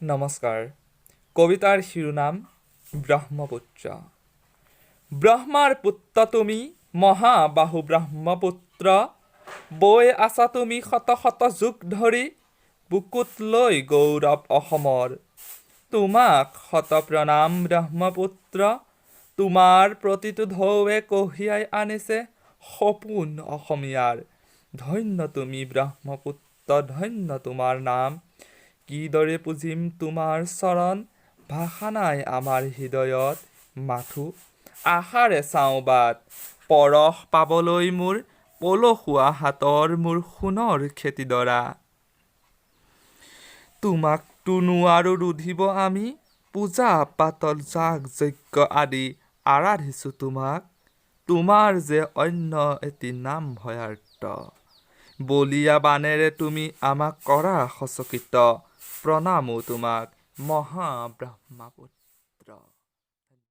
নমস্কাৰ। কবিতাৰ শিৰোনাম ব্ৰহ্মপুত্ৰ। ব্ৰহ্মাৰ পুত্ৰ তুমি, মহাবাহু ব্ৰহ্মপুত্ৰ, বৈ আছা তুমি শত শত যুগ ধৰি বুকুত লৈ গৌৰৱ অসমৰ। তোমাক শত প্ৰণাম ব্ৰহ্মপুত্ৰ। তোমাৰ প্ৰতিটো ঢৌৱে কঢ়িয়াই আনিছে সপোন অসমীয়াৰ। ধন্য তুমি ব্ৰহ্মপুত্ৰ, ধন্য তোমাৰ নাম। কিদৰে পূজিম তোমাৰ চৰণ, ভাষা নাই আমাৰ হৃদয়ত। মাথো আশাৰে চাওঁ বাট পৰশ পাবলৈ মোৰ পলসুৱা হাতৰ মোৰ সোণৰ খেতিডৰা। তোমাকতো নোৱাৰো ৰুধিব আমি, পূজা পাতল যাগ যজ্ঞ আদি আৰাধিছো তোমাক। তোমাৰ যে অন্য এটি নাম ভয়াৰ্ত। বলীয়া বানেৰে তুমি আমাক কৰা সচকিত। প্ৰণামো তোমাক মহাব্ৰহ্মপুত্ৰ।